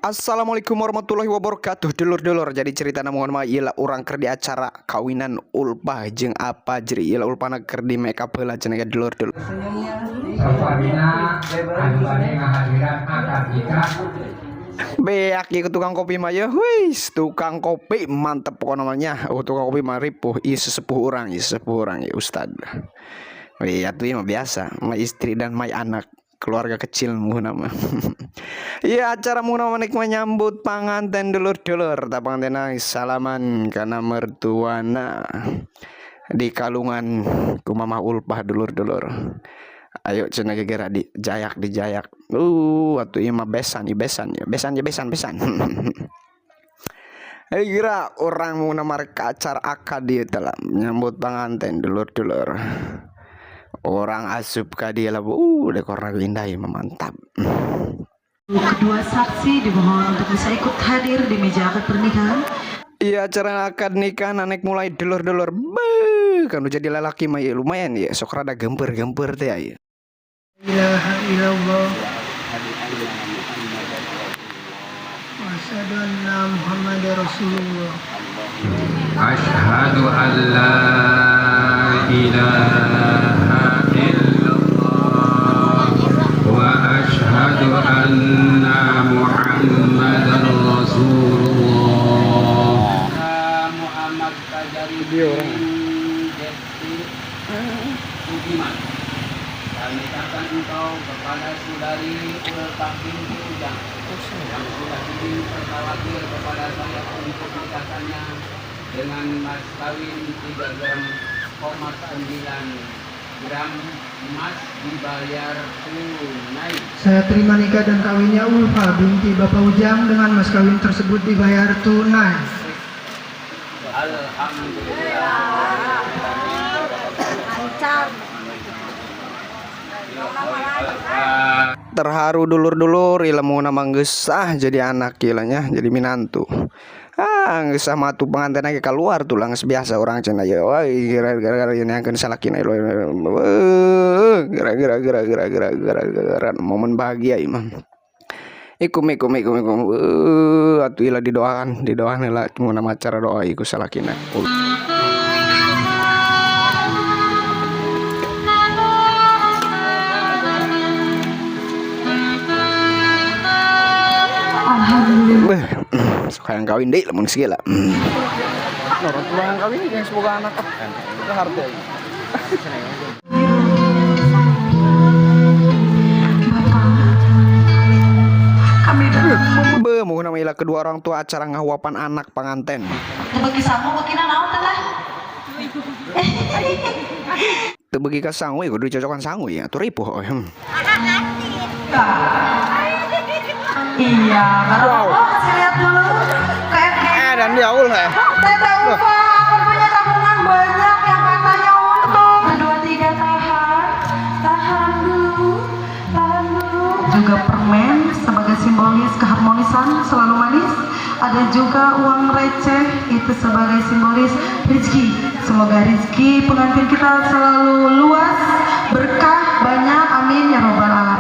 Assalamualaikum warahmatullahi wabarakatuh, dulur-dulur. Jadi cerita namun mah ieu urang keur di acara kawinan Ulfah jeung Apajri. Ieu Ulfahna keur di make up heula cenah, dulur-dulur. Saparina anu bade ngahadiran akad nikah. Beak ieu tukang kopi mah ya. Wis, tukang kopi mantep pokoknya namanya. Oh, tukang kopi mah ripuh, ieu sesepuh urang, ieu sesepuh urang ya, ustad. Wih, atuh ieu mah biasa, mah istri dan mai anak, keluarga kecil mu nama. Iya, acara mu nama menyambut panganten, dulur-dulur. Tak panganten salaman karena mertuana di kalungan ku Mama Ulfah, dulur-dulur. Ayo cenah gegera di jayak, di jayak. Atuh ieu mah besan, ieu besan ya. Besan ya, besan besan. Eh, kira orang mau namar ke acara akad ieu teh lah, menyambut panganten, dulur-dulur. Orang asup ka dia lah, dekorna indah ya, mantap. Kedua saksi dimohon untuk bisa ikut hadir di meja akad pernikahan. Iya, acara akad nikah nanek mulai, dulur-dulur. Beuh, kan jadi lelaki mah ya lumayan ya, sok rada gemper-gemper teh ya. Ilaha illallah wa asyhadu anna Muhammadar Rasulullah. Asyhadu an la ilaha illallah wa asyhadu anna Muhammadar Rasulullah. Muhammad Fajari bin Jesti Sugiman. Kami nikahkan engkau kepada saudari Ulfah binti Ujang yang sudah diperkawakil kepada saya untuk nikahkannya dengan mas kawin 3 gram 9 gram emas dibayar tunai. Saya terima nikah dan kawinnya Ulfa binti Bapak Ujang dengan mas kawin tersebut dibayar tunai. Alhamdulillah. Lancar. Terharu, dulur-dulur. Ilmu nama geus ah jadi anak gilanya jadi minantu, ah geus sama tuh pengantin lagi keluar tuh geus biasa orang cenah ya. Wah, gara-gara ini akan salakina, gara-gara gara-gara gara-gara gara momen bahagia ieu mah. Ikum ikum ikum ikum, atuh ilah didoakan, didoakan lah mun nama acara doa iku salakina. Alhamdulillah. Beuh, sok hayang kawin deui lamun geus gila. Orang tua yang kawin yang semoga anak ah harta. Bapak, kami datang Beuh, mau nama ilah kedua orang tua acara ngahuapan anak panganten. Bagi sangu bagi naon teh? Teu beuki ka sangu ya kudu dicocokan sangu ya, atuh ripuh oh. Iya, baru wow. Kasih lihat dulu. Kayak Eh, dan dia ul eh. Teteh Ufa, aku punya tabungan banyak yang katanya untung. Dua tiga, tahan, tahan dulu, tahan dulu. Juga permen sebagai simbolis keharmonisan selalu manis. Ada juga uang receh itu sebagai simbolis rezeki. Semoga rezeki pengantin kita selalu luas, berkah banyak. Amin ya robbal alamin.